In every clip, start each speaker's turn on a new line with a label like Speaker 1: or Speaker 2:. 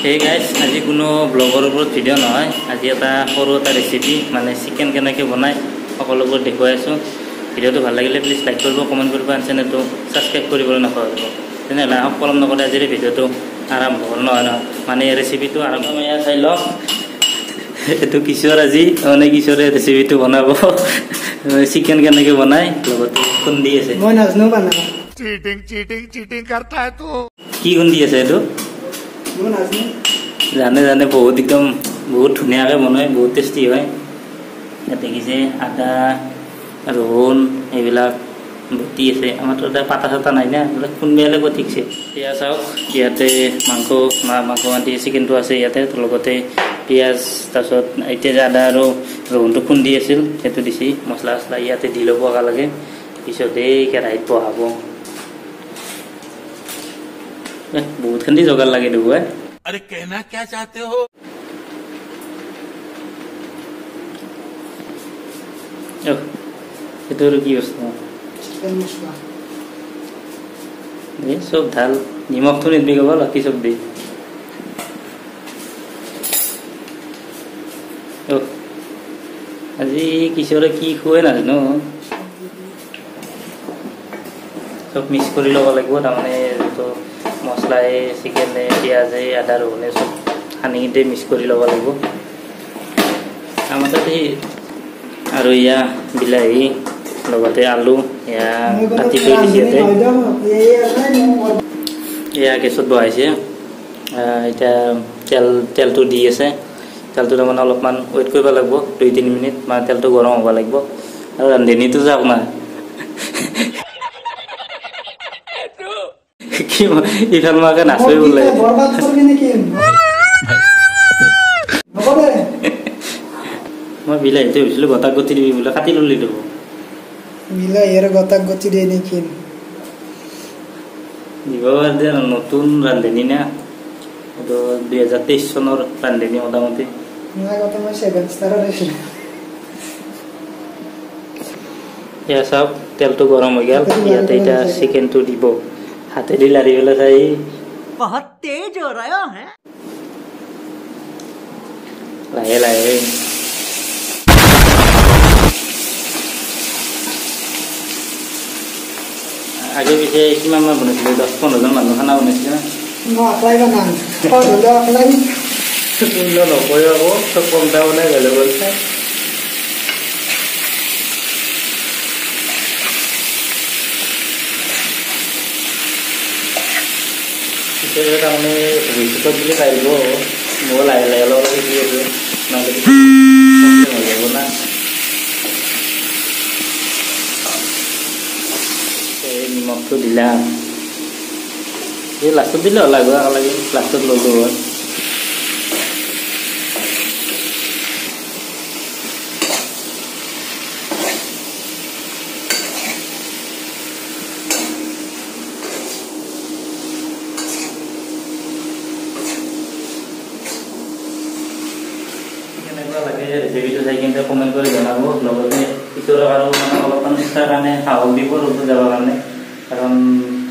Speaker 1: Hey guys, আজি কোনো ব্লগৰ ওপৰত ভিডিঅ' নহয়। আজি এটা সৰু এটা ৰেচিপি মানে চিকেন কেনেকৈ বনায় সকলোবোৰ দেখুৱাই আছোঁ। ভিডিঅ'টো ভাল লাগিলে প্লিজ লাইক কৰিব, কমেণ্ট কৰিব আৰু চেনেলটো ছাবস্ক্ৰাইব কৰিবলৈ নাপাহৰিব। তেনেহ'লে আহক পলম নকৰে আজিৰ ভিডিঅ'টো আৰম্ভ কৰোঁ। নহয় নহয় মানে ৰেচিপিটো আৰম্ভ। এয়া চাই লওক, এইটো কিশোৰ আজি মানে কিশোৰে ৰেচিপিটো বনাব, চিকেন কেনেকৈ বনায় লগতে খুন্দি আছে।
Speaker 2: মই নাজানো বনাব।
Speaker 3: চিটিং চিটিং চিটিং কৰতা হে তু।
Speaker 1: কি খুন্দি আছে এইটো?
Speaker 2: মই নাজানো।
Speaker 1: জানে জানে, বহুত একদম বহুত ধুনীয়াকৈ বনায়, বহুত টেষ্টি হয়। ইয়াত দেখিছে আদা ৰহুন এইবিলাক বটি আছে। আমাৰতো এতিয়া পাতা চাতা নাই না, এইবিলাক খুন্দিব লাগিব ঠিকছে। এয়া চাওক, ইয়াতে মাংস মাংস আদি চিকেনটো আছে ইয়াতে, লগতে পিঁয়াজ, তাৰপিছত এতিয়া যে আদা আৰু ৰহুনটো খুন্দি আছিল সেইটো দিছি, মছলা চছলা ইয়াতে দি ল'ব একেলগে। পিছত এই কেৰাহীত বহাব। বহুতখিনি যোগাৰ লাগে দেখুৱাই।
Speaker 3: আৰে কেহনা ক্যা চাহতে হো?
Speaker 1: সেইটো আৰু কি বস্তু?
Speaker 2: চিকেন মছলা।
Speaker 1: এই চব ঢাল, নিমখটো নিদিবি কেৱল, বাকী চব দি। আজি কিশোৰে কি খুৱাই নাজানো, চব মিক্স কৰি ল'ব লাগিব। তাৰমানে যিটো মছলাই চিকেনে পিঁয়াজে আদা ৰহুনে চব সানি কিনে মিক্স কৰি ল'ব লাগিব। আমাৰ তাত সেই আৰু এয়া বিলাহী লগতে আলু এয়া কাটি থৈ দিছে ইয়াতে। এয়া গেছত বহাইছে, এতিয়া তেলটো দি আছে। তেলটো তাৰমানে অলপমান ৱেইট কৰিব লাগিব 2-3 মিনিট, মানে তেলটো গৰম হ'ব লাগিব। আৰু ৰান্ধনীটো যাওক না, কি ইফাল মাকে নাচোৱে বোলে। মই বিলাহীটো ভাবিছিলোঁ গোটাক গটি দিবি বোলে, কাটি ল'লি দেখোন।
Speaker 2: বিলাহী আৰু গোটাক গটি দিয়ে নেকি?
Speaker 1: দিব পাৰে, নতুন ৰান্ধনী না, এইটো 2023 চনৰ ৰান্ধনী মোটামুটি।
Speaker 2: আগতে মই 7 ষ্টাৰত আছিলোঁ।
Speaker 1: এয়া চাওক, তেলটো গৰম হৈ গ'ল। ইয়াতে এতিয়া চিকেনটো দিব, হাতেদি লাৰি পেলাই চাই।
Speaker 4: বহুত তেজ হৈ ৰহা হে।
Speaker 1: লাহে লাহে আগে পিছে কিমান মান বনাইছিলে? 10-15 জন মানুহ খানা বনাইছিলে না?
Speaker 2: মই আকলাই বনাম, হ'লেও আকলাই
Speaker 1: নকয় আকৌ, চব কমটা বনাই বেলেগৰ। পিছে তাৰমানে ভৱিষ্যতত বুলি পাৰিব, ময়ো লাহে লাহে অলপ অলপ শিকি আছোঁ, নহ'লে হৈ যাব না। এই নিমখটো দিলা, এই লাষ্টত দিলে হ'ল, লাগিব একেলগে লাষ্টত ল'লো হয়। কেনেকুৱা লাগে ৰেচিপিটো চাই কিন্তু কমেণ্ট কৰি জনাব। লগতে কিশোৰক আৰু মানে অলপমান ইচ্ছাৰ কাৰণে সাহস দিব ৰুমটো যাবৰ কাৰণে, কাৰণ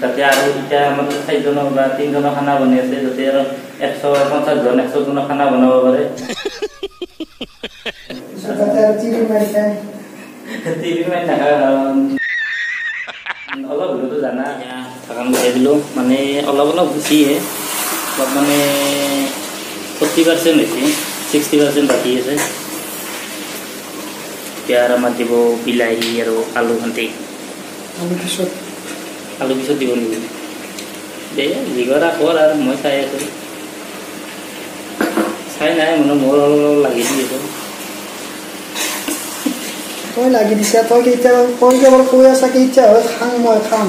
Speaker 1: যাতে আৰু এতিয়া আমাৰ 4জনৰ বা 3জনৰ খানা বনাই আছে, যাতে আৰু 150 জন 100 জনৰ খানা বনাব পাৰে। টিভি মাৰি নাখায়, কাৰণ অলপ হ'লেতো জানা। ঢাকন উঠাই দিলোঁ, মানে অলপ অলপ হৈছেহে, অলপ মানে 40% হৈছে, 60% বাকী আছে। এতিয়া আমাৰ দিব বিলাহী আৰু আলু খান্দি।
Speaker 2: আলু পিছত,
Speaker 1: আলু পিছত দিব নেকি? দে যি কৰা কৰ আৰু, মই চাই আছোঁ। চাই নাই মানে মোৰ অলপ অলপ লাগি দি আছে।
Speaker 2: তই লাগি দিছা, তই কেতিয়া তই কেৱল কৈ আছা কেতিয়া হয় খাম, মই খাম,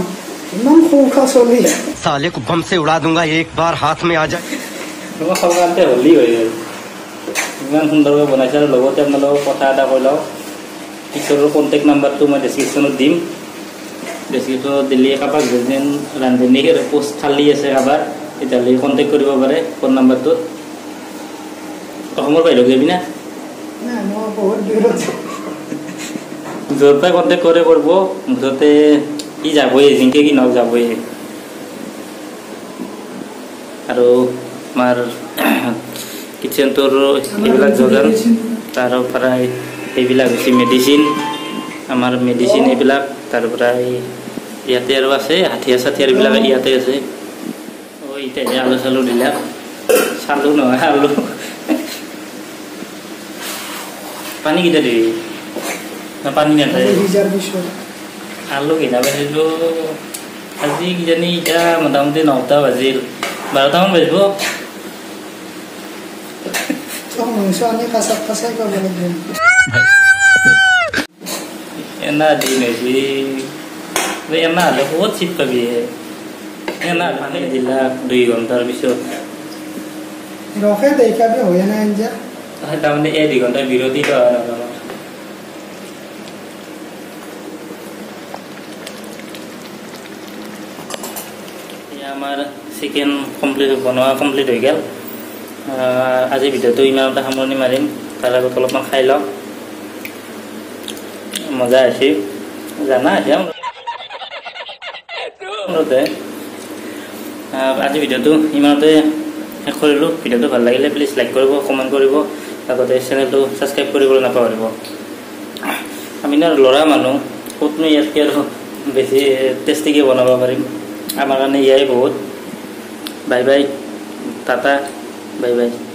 Speaker 2: ইমান সৌখা চলি।
Speaker 5: साले को बम से उड़ा दूंगा एक बार हाथ में आ जाए।
Speaker 1: তোমাৰ সকালতে হ'লি হৈ গ'ল, ইমান সুন্দৰকৈ বনাইছে। আৰু লগতে আপোনালোকক কথা এটা কৈ লওঁ, কিশোৰৰ কণ্টেক্ট নাম্বাৰটো মই ডেছক্ৰিপশ্যনত দিম। ডেছক্ৰিপশ্যনত দিলে কাৰোবাক যেন ৰান্ধনীৰ পোষ্ট খালী আছে কাৰোবাৰ, তেতিয়াহ'লে কণ্টেক্ট কৰিব পাৰে ফোন নাম্বাৰটোত। অসমৰ বাহিৰত যাবি না?
Speaker 2: নাই, মই বহুত দূৰত।
Speaker 1: য'ৰ পৰাই কণ্টেক্ট কৰে কৰিব, মুঠতে সি যাবই, যেনেকৈ কি নহওক যাবই। আৰু আমাৰ কিটচেনটোৰ এইবিলাক যোগান। তাৰ পৰাই এইবিলাক হৈছে মেডিচিন, আমাৰ মেডিচিন এইবিলাক। তাৰ পৰাই ইয়াতে আৰু আছে হাঠিয়াৰ চাঠিয়াৰ এইবিলাক ইয়াতে আছে। অ' এতিয়া আলু চালু দিলাক, চালু নহয় আলু। পানী কেইটা দিবি না পানী নাথাকে? আলু কিনা পাইছিলোঁ আজি কিজানি এতিয়া মোটামুটি 9টা বাজিল, 12টামান বাজিব। এনা দিন হৈছে, এনা হ'লে বহুত চিট পাবি। এনা পানী দিলাক 2 ঘণ্টাৰ পিছত তাৰমানে 1 ঘণ্টা বিৰতি লোৱা। আমাৰ চিকেন কমপ্লিট বনোৱা কমপ্লিট হৈ গ'ল। আজি ভিডিঅ'টো ইমানতে সামৰণি মাৰিম। তাৰ আগত অলপমান খাই লওঁ, মজা হৈছে জানা হৈছে। আজি ভিডিঅ'টো ইমানতে শেষ কৰিলোঁ। ভিডিঅ'টো ভাল লাগিলে প্লিজ লাইক কৰিব, কমেণ্ট কৰিব, লগতে চেনেলটো ছাবস্ক্ৰাইব কৰিবলৈ নাপাহৰিব। আমি ন ল'ৰা মানুহ, ক'তনো ইয়াতকৈ আৰু বেছি টেষ্টিকৈ বনাব পাৰিম। আমাৰ কাৰণে ইয়াই বহুত। Bye bye, tata, bye bye.